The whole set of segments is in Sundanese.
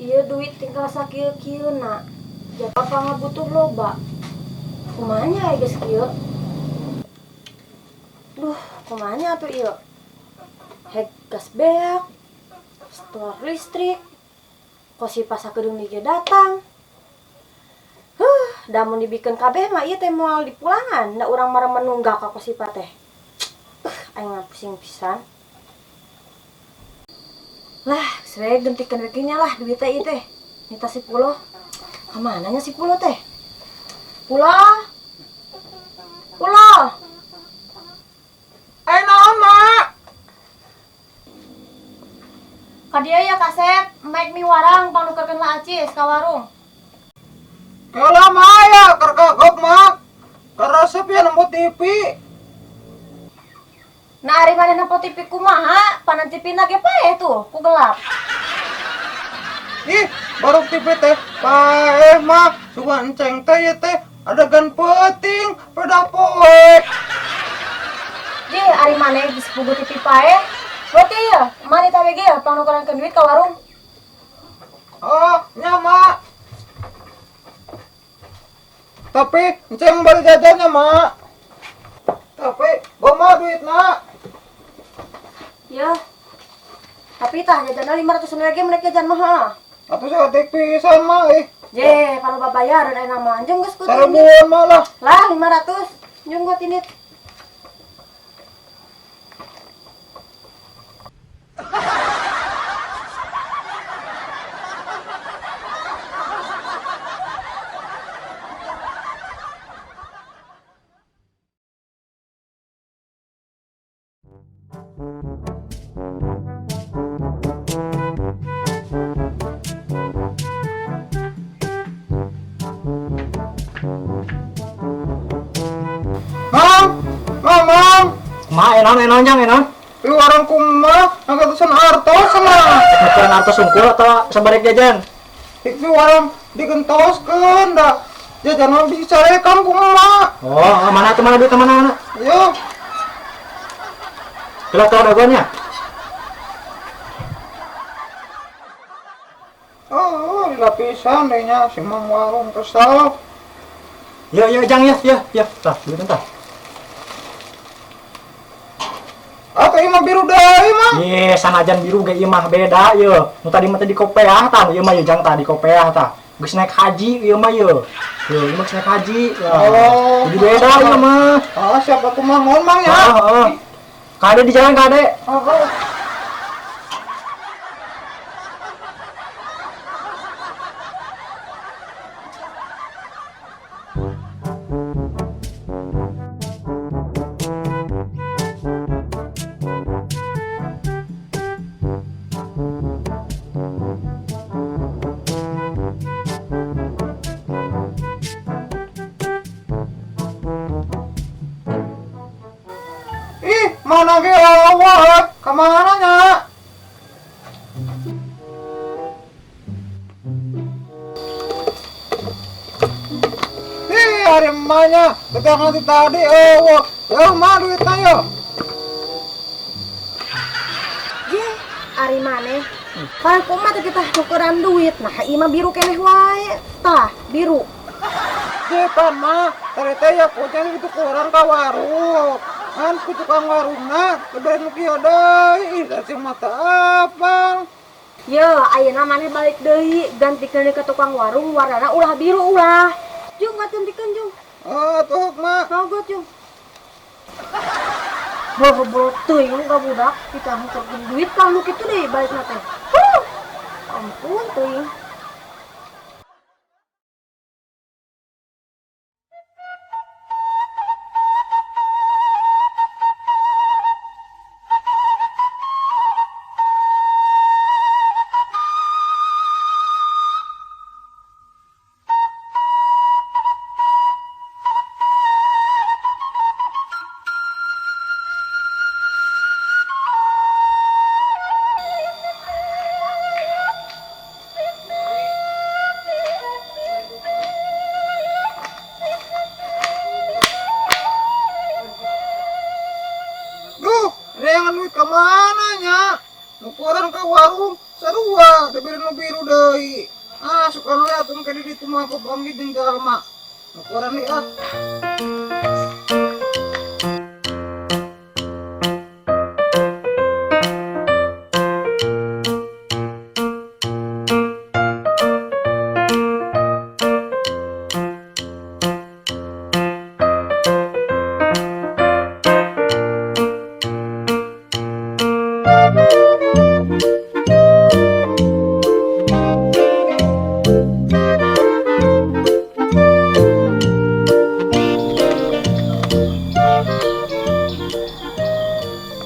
Ieu duit tinggal sakieu-kieuna. Jaka pangabutuh loba. Kumaha nya aya geus kieu? Duh, kumaha nya atuh ieu? Hek gas beak, setor listrik, kosi pasakedeung ge datang. Huh, da mun dibikeun kabeh mah ieu teh moal dipulangan, da urang mah menunggak ka kosipa teh. Aing mah pusing pisan. Lah, saya gentikeun we nya lah duit teh ieu teh. Nita si Pulo. Kamana nya si Pulo teh? Pulo. Pulo. Eh naon, Mak? Ka dieu ya kasep, maek mi warang pangnukerkeun lah acis ka warung. Kela mah ya, keur kagok, Mak. Karesep ya nempo TV. Nah, ari maneh nempo TV kumaha? Panan TV na ge paeh tuh, ku gelap. Ih, baru TV teh paeh, Mak. Sugan enceng teh ieu teh adegan peuting peda poek. Jih, ari maneh geus puguh TV paeh. Berarti ya, maneh teh ge ya pangnukerankeun duit ka warung. Oh, nya, Mak. Tapi enceng bari jajan nya, Mak. Tapi bawa duitna. Ya. Tapi tah jajanna 500 ge mereka jajan mah. Ha. Atuh saeutik pisan, Mak. Ih, Je, kalau babayaran aya nama anjing geus kudu. Seribuan mah lah. Lah 500. Nyung gua tinit. Mang, Mang, Mang. Ma, enon, enon, jang, enon. Ih, warung kumaha ngagatusan artos mah. Nukeran artos sungkul atau sabarek jajan? Itu warung digentoskeun da. Jajan mah dicarekan ku emak. Oh, mana tuh, mana duit, mana, mana? Yo. Kela tau dagoannya? Oh, dilapisan deh nya si Mang warung kesel. Ya, ya, jang, ya, ya, ya. Tah, duit entah. Atau imah biru deui mah. Ye, sanajan biru ge ieu mah beda ye. Nu tadi mah teh di kopeah tah, ieu mah ye jang tah di kopeah tah. Geus naik haji ieu mah ye. Ye, ieu mah geus naik haji. Ya. Oh, jadi beda ieu mah. Ah, siapa tuh Mang? Mohon Mang ya. Heeh, heeh. Kade di jalan kade. Heeh. Ih, mana ge awak? Kamana nya? Ih, ari emaknya, teteh nanti tadi awak. Ya, mah duitna yo. Ye, ari maneh. Pan kumaha teh kita nukeran duit? Nah, ieu mah biru keneh wae. Tah, biru. Ye, pan mah, tadi teh ya kucing itu kurang ka warung. Kan ku tukang warungna, dibere nu kieu deui. Ih, da sing mata apal. Ye, ayeuna maneh balik deui, gantikeun ka tukang warung warnana ulah biru ulah. Jung, gantikeun jung. Oh, tuh mah. Nogot jung. Bobo teuing ka budak, kita nukerkeun duit ka nu kitu deui balikna teh. Huh. Ampun teuing. Duh, reangan duit kemana nya? Nukuran ke warung, Sarua diberi nu biru deui. Ah, suka we atuh ke di ditu mah papanggih jeung jalma. Nukuran deui ah.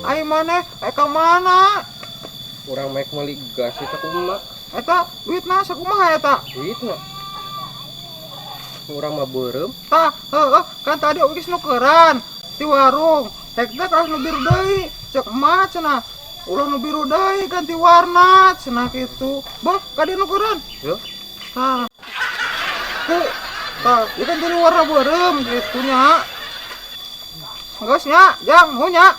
Ai maneh eh ka mana? Urang mek meuli gas eta kumaha? Eta duitna sakumaha eta? Duitna. Urang mah beureum. Tah, heueuh, kan tadi geus nukeran di warung. Rek teh kalah nu biru deui. Cek emak cenah. Ulah nu biru deui ganti warna cenah kitu. Boh, ka dieu nukeran. Heuh. Tah. Tuh, tah, ieu kan jadi warna beureum kitu nya. Geus nya, jang, nu nya.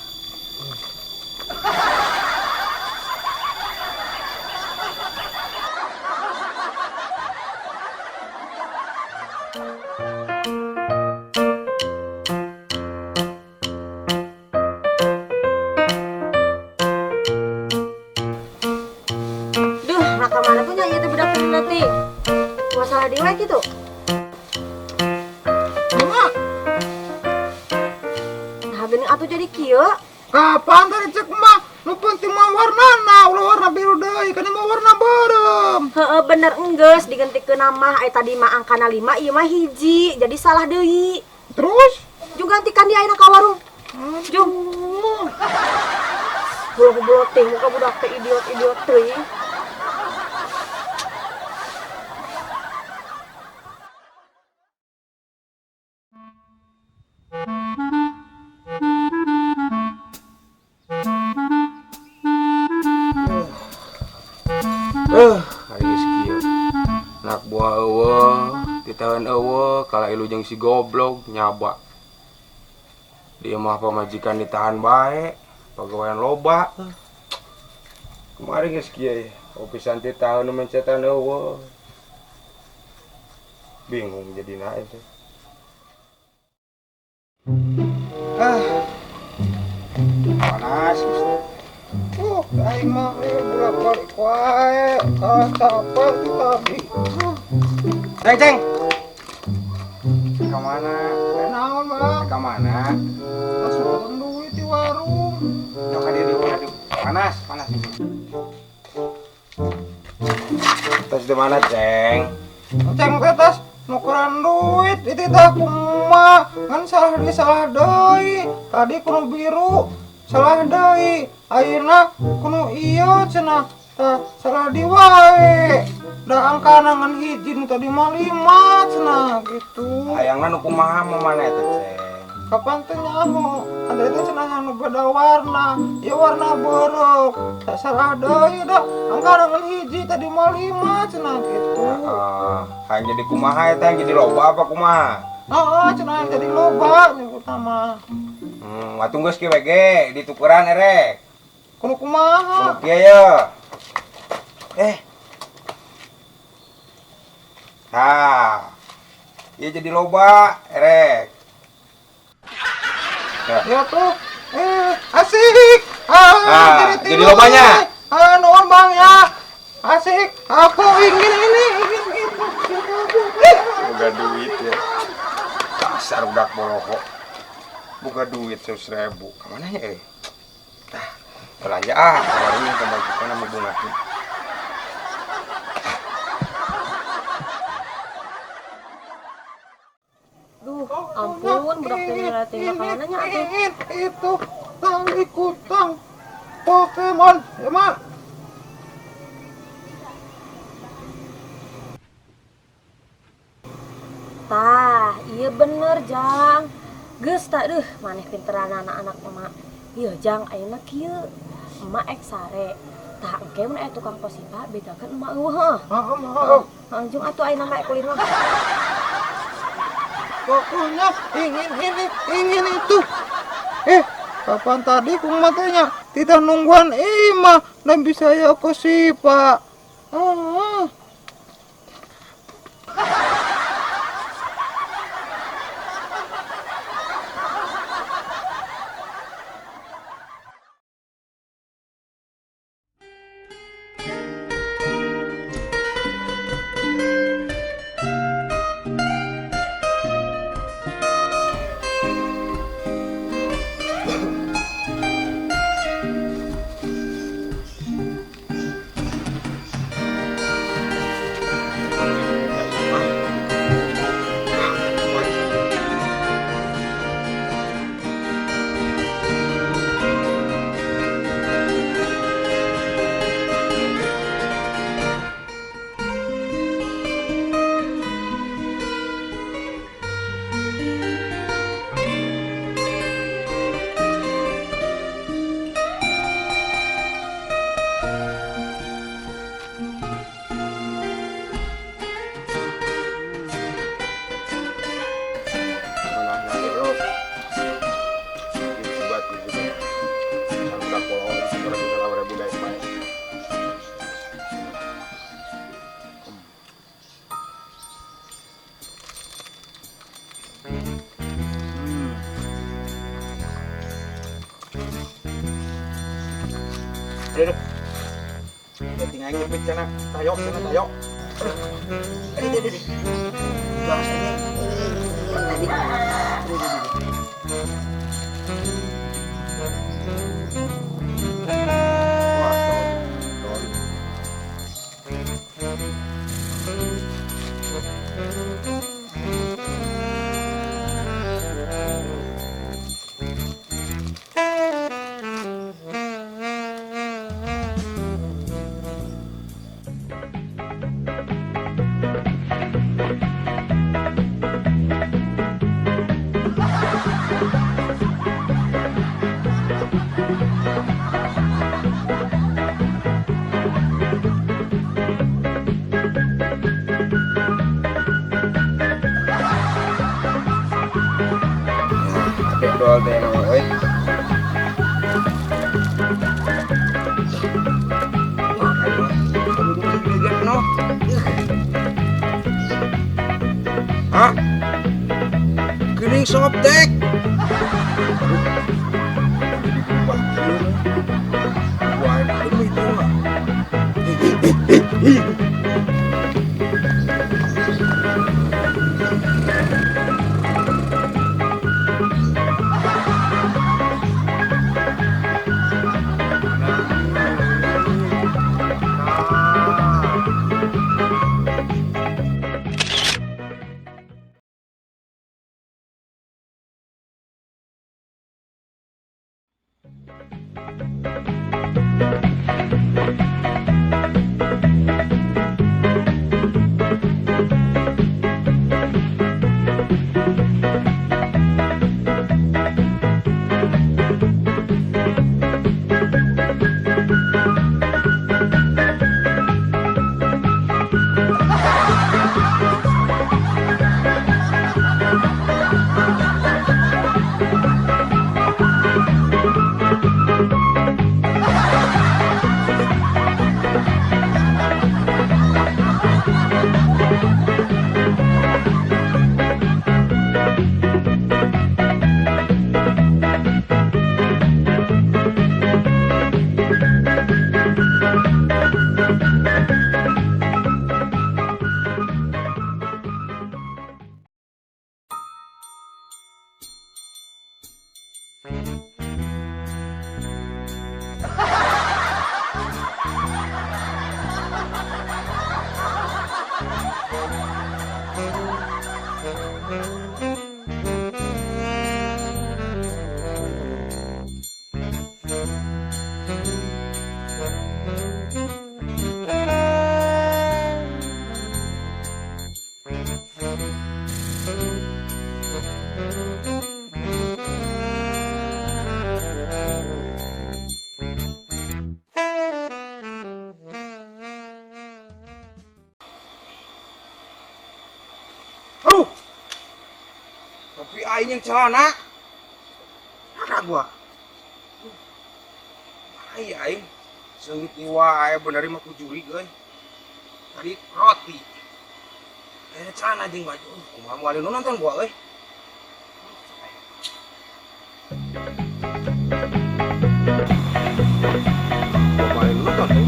Duh, raka mana tuh nya ieu teh budak teh nanti. Masalah deui we kitu. Kumaha? Nah, geuning atuh jadi kieu. Kapan tadi cek mah? Nu penting mah warnana, ulah warna biru deui, kan mah warna beureum. Heeh, bener enggeus digentikeun mah ai tadi mah angkana 5 ieu mah hiji. Jadi salah deui. Terus? Jung gantikan dia ayeuna ka warung. Jung. Bulo-bulo teh muka budak teh idiot-idiot teuing. Ari geus kieu. Anak buah eueuh, ditahan eueuh, kalah ilu jeung si goblok nyaba. Dia mah pamajikan ditahan bae, pagawean loba. Kemarin geus kieu ya, opisan ti tahan nu mencetan eueuh. Bingung jadina teh. Ah. Panas. Aing mah bolak-balik wae, kalah capek ti tadi. Ceng, ceng. Ka mana? Naon, Bang? Ka mana? Asupan duit di warung. Jauh ka dieu, dieu. Panas, panas. Tas di mana, Ceng? Ceng teh tas nukeran duit, itu teh kumaha? Ngan salah deui, salah deui. Tadi kudu biru, salah deui. Ayeuna kudu ieu cenah. Tah salah deui wae. Da angkana ngan hiji nu tadi mah 5 cenah gitu. Hayangna nu kumaha mah mana eta, Ceng? Kapan teh nyaho? Kan tadi teh cenah anu beda warna. Ieu warna beureum. Tak salah deui da. Angkana ngan hiji tadi mah 5 cenah gitu. Heeh. Hayang jadi kumaha eta, yang jadi loba apa kumaha? Heeh, cenah yang jadi loba nyebutna mah. Atuh geus kieu we ge ditukeran erek. Kudu kumaha? Kudu kieu ye. Tah. Ieu jadi loba erek. Nah. Ya tuh. Asik. Ah, Ah, jadi jadi lobanya. Ah, nuhun Bang ya. Asik. Aku ingin ini, ingin itu. Boga duit ya. Dasar budak boloho. Boga duit 100.000. Ka mana nya eh? Tah, belanja ah, warungnya pemajikan sama bunga. Duh, ampun, budak teh ngeliatin makanannya atuh. Ingin itu tali kutang Pokemon, ya mak. Tah, iya bener, Jang. Geus tah deuh, maneh pinteran anak-anak emak. Ieu Jang, ayeuna kieu. Emak ek sare. Tah engke mun aya tukang posipa bedakeun emak eueuh heuh. Heeh, heeh. Heeh, jung atuh ayeuna mah ek ulin mah. Pokoknya ingin ini, ingin itu. Kapan tadi kumaha teh nya titah nungguan imah dan bisa ya ke Sipa. Ah. Aduh. Tinggal nyepit cenah, tayok cenah tayok. Aduh, aduh, aduh. Gas ini. Aduh, aduh, aduh. Wah, sorry. Dol teh nama euy. Hah? Geuning softtek. Jadi berubah kieu. Wah, ini itu mah. Aduh. Tapi aing yang celana. Kakak gua. Ai aing seungit wae bener mah ku jurig euy. Tadi roti. Eh celana jeung baju. Kumaha moal nu nonton gua euy. Moal nu nonton euy.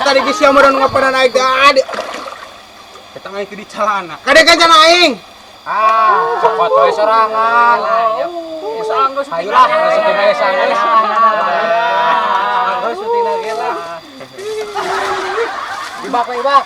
Tadi geus sia meureun ngapanan aing teh ade. Eta aing teh di celana. Kade ka jana aing. Ah, cokot we sorangan. Ayo lah, syuting aja sanggeus. Sanggeus syuting lagi lah. Ibak lah, ibak.